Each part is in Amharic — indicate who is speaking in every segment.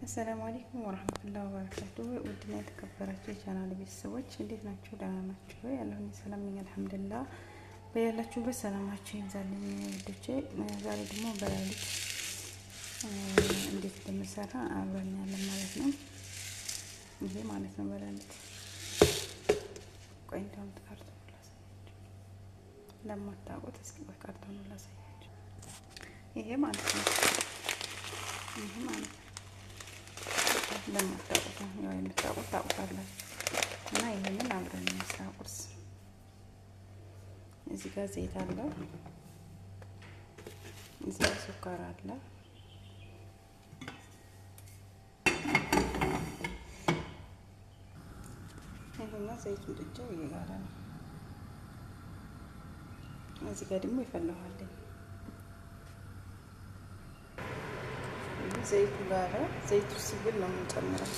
Speaker 1: አሰላሙ አለይኩም ወራህመቱላሂ ወበረካቱ። ውድና የተከበራችሁ የቻናል ቤተሰቦች እንዴት ናችሁ? ደህና ናችሁ ወይ? ያለሁኝ ሰላም ነኝ አልሐምዱሊላህ። በያላችሁበት ሰላማችሁ ይብዛልኝ ውዶቼ። ዛሬ ደግሞ በላሊት እንዴት እንደምሰራ አብረን ያለን ማለት ነው። ይሄ ማለት ነው በላሊት። ቆይ እንደውም ካርቶኑ ላሳያችሁ ለማታውቁት፣ እስኪ ቆይ ካርቶኑ ላሳያችሁ። ይሄ ማለት ነው፣ ይሄ ማለት ነው ለማታውቁት ነው። ያው የምታውቁት ታውቁታላችሁ። እና ይሄንን አብረን እንስራ ቁርስ። እዚህ ጋር ዘይት አለ፣ እዚህ ጋር ስኳር አለ። ይሄና ዘይቱን ጥጄው እየጋለ ነው። እዚህ ጋር ደግሞ ይፈላዋል። ዘይቱ ጋር ዘይቱ ሲግል ነው የምንጨምረው።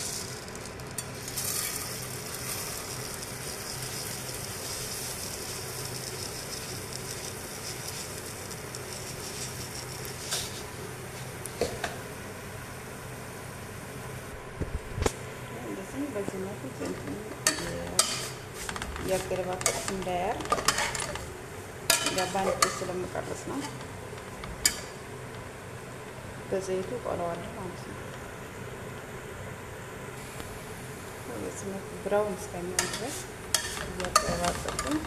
Speaker 1: እንደዚህ በዚህ መልኩ እያገለባበጥኩ እንዳያር በአንድ ስለምቀርጽ ነው። በዘይቱ ቆለዋለሁ ማለት ነው። በዚህ መልኩ ብራውን እስከሚሆን ድረስ እያገለባበጥኩኝ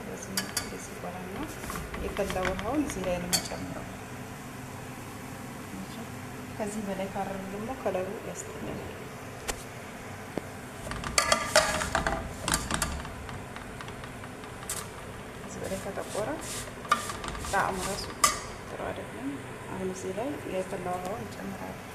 Speaker 1: በዚህ መልኩ እንደዚህ ቆላና የፈላ ውሃውን እዚህ ላይ ነው የምጨምረው። ከዚህ በላይ ካረሩ ደግሞ ከለሩ ያስጠላል። ከዚህ በላይ ከጠቆረ ጣዕሙ ራሱ ጥሩ አይደለም። አሁን እዚህ ላይ የፈላ ውሃውን እንጨምራለን።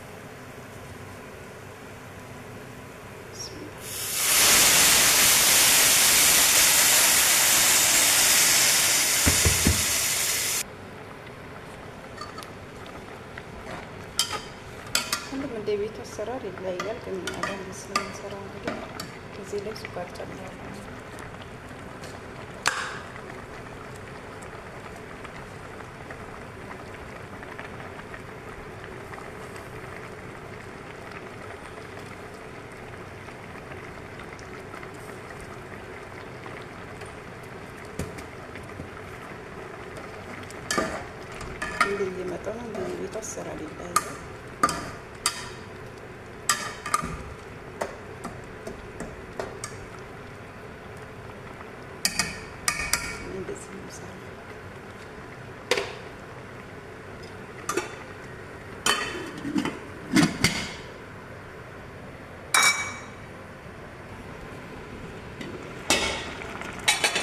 Speaker 1: ሁሉም እንደ ቤቱ አሰራር ይለያያል፣ ግን አዳም ስለምንሰራው እንግዲህ እዚህ ላይ ስኳር ጨምራለሁ። እንደየመጠኑ እንደየቤቱ አሰራር ይለያያል። እንደዚህ ነው የምሰራው።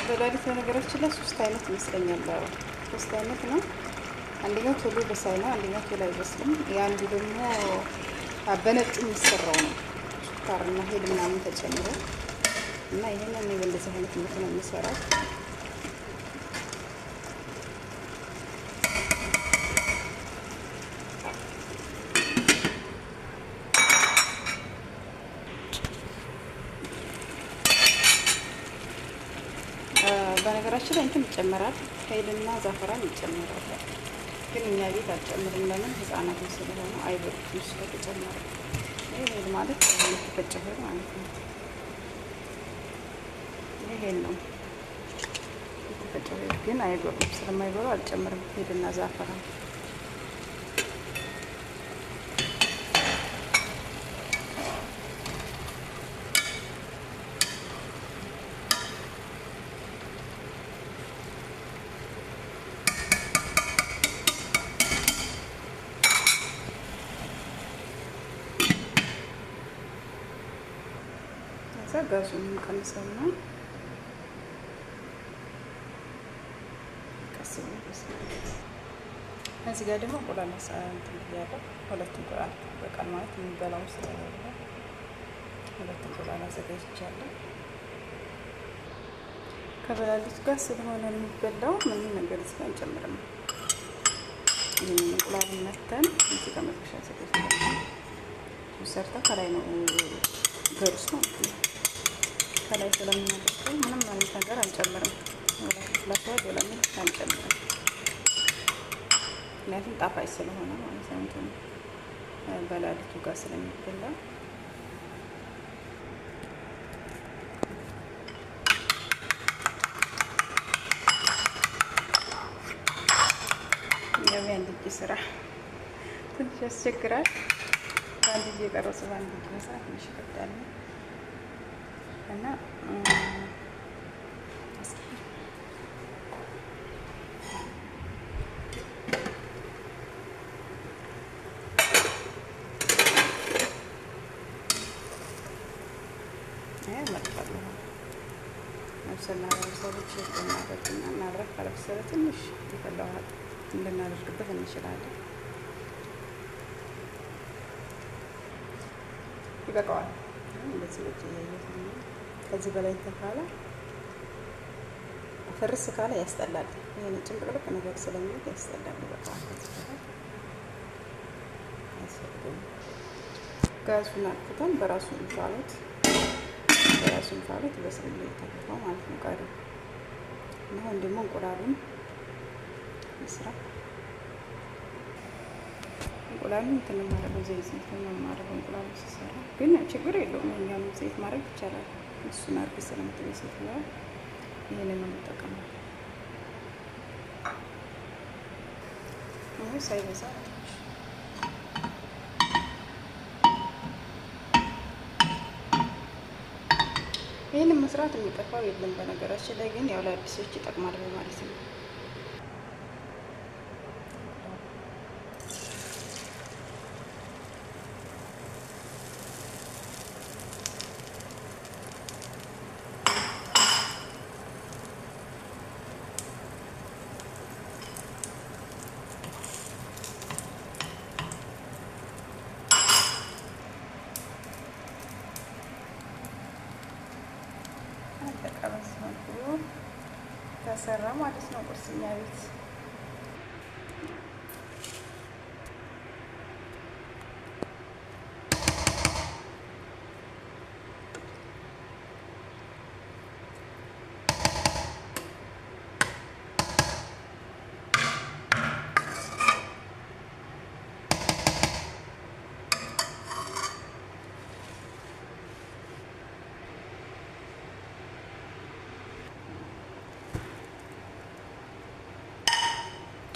Speaker 1: በላሊት በነገራችን ላይ ሶስት አይነት ይመስለኛል። ሶስት አይነት ነው። አንደኛው ቶሎ በሳይ ነው። አንደኛው ቶሎ አይበስልም። የአንዱ ደግሞ በነጩ የሚሰራው ነው፣ ስኳርና ሄል ምናምን ተጨምሮ እና ይሄንን እኔ በእንደዚህ አይነት መልክ ነው የምሰራው። በነገራችን ላይ እንትን ይጨመራል፣ ሄልና ዛፈራን ይጨመራል። ግን እኛ ቤት አልጨምርም። ለምን ህፃናትም ስለሆኑ አይበሉትም። እሱ ከተጨመረ ይሄ ሄል ማለት የተፈጨ ሄል ማለት ነው። ይሄ ሄል ነው የተፈጨ ሄል፣ ግን አይበሉም። ስለማይበሉ አልጨምርም ሄልና ዛፈራን። ከዛ ጋዙን እንቀንሰውና ቀስ ብሎ ይበስላል። እዚህ ጋር ደግሞ እንቁላል እንትን ብያለሁ። ሁለት እንቁላል በቃል ማለት የሚበላው ስለሌለ ሁለት እንቁላል አዘጋጅቻለሁ። ከበላሊቱ ጋር ስለሆነ የሚበላው ምንም ነገር እዚህ ጋር አንጨምርም። ይህንን እንቁላል መተን እዚህ ጋር መጥበሻ አዘጋጅቻለሁ። ሰርታ ከላይ ነው ገሩስ ማለት ነው። ከላይ ስለምናደርገው ምንም አይነት ነገር አንጨምርም። ወላ ፍላፋ ወላ ምን አንጨምርም። ምክንያቱም ጣፋጭ ስለሆነ ማለት ነው። እንትኑ በላሊቱ ጋር ስለሚበላ ያው የአንድ እጅ ስራ ትንሽ ያስቸግራል። በአንድ እጅ የቀረጹ በአንድ እጅ መስራት ትንሽ ይከብዳል እና መብሰልና ለምሳሌ እናደርግና እናድረግ ካለበሰለ ትንሽ የፈላ ውሃ ልናደርግበት እንችላለን። ይበቃዋል። እንደዚህ በእጅ እያየሁት ነው። ከዚህ በላይ እንትን ካለ ፍርስ ካለ ያስጠላል። ይሄን ጭምቅልቅ ነገር ስለሚል ያስጠላል። ይበቃዋል። ከዚህ በላይ አያስፈልግም። ጋዙን አጥፍተን በራሱ እንፋሎት በስል የተከፋው ማለት ነው። ቀሪው እና አሁን ደግሞ እንቁላሉን ስራ እንቁላሉን እንትን ማድረግ ዘይት እንትን ማድረግ እንቁላሉ ሲሰራ ግን ችግር የለውም። እኛም ዘይት ማድረግ ይቻላል። እሱን አድርጌ ስለምትለኝ ሴትዮዋ ይሄንን ነው የምጠቀመው። አሁን ሳይበዛ ይህንን መስራት የሚጠፋው የለም። በነገራችን ላይ ግን ያው ለአዲሶች ይጠቅማል ማለት ነው። በዚህ መልኩ ተሰራ ማለት ነው። ቁርስ እኛ ቤት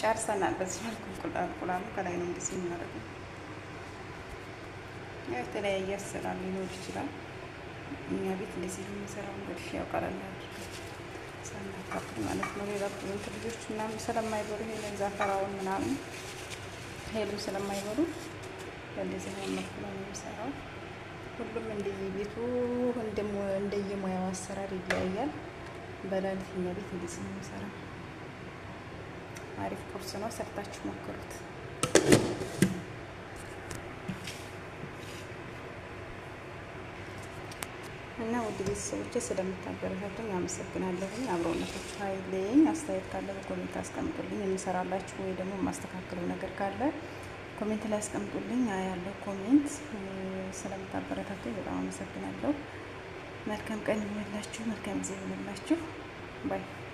Speaker 1: ጨርሰናል። በዚህ መልኩ እንቁላሉ ከላይ ነው እንደዚህ የምናደርገው። ያው የተለያየ አሰራር ሊኖር ይችላል። እኛ ቤት እንደዚህ ነው የምንሰራው። እንግዲህ ያው ቀለል አድርገን ሳናካብድ ማለት ነው። ሌላ እንትን ልጆች ምናምን ስለማይበሉ ይሄንን ዛፈራውን ምናምን ሄሉን ስለማይበሉ በእንደዚህ አይነት መልኩ ነው የምንሰራው። ሁሉም እንደየቤቱ እንደየሙያው አሰራር ይለያያል። በላሊት እኛ ቤት እንደዚህ ነው የምንሰራው። አሪፍ ቁርስ ነው። ሰርታችሁ ሞክሩት። እና ውድ ቤተሰቦቼ ስለምታበረታቱኝ አመሰግናለሁኝ። አብሮነታችሁ አይለየኝ። አስተያየት ካለ በ comment አስቀምጡልኝ። የምሰራላችሁ ወይ ደግሞ የማስተካከለው ነገር ካለ comment ላይ አስቀምጡልኝ። ያለው comment ስለምታበረታቱኝ በጣም አመሰግናለሁ። መልካም ቀን ይሁንላችሁ። መልካም ጊዜ ይሁንላችሁ። bye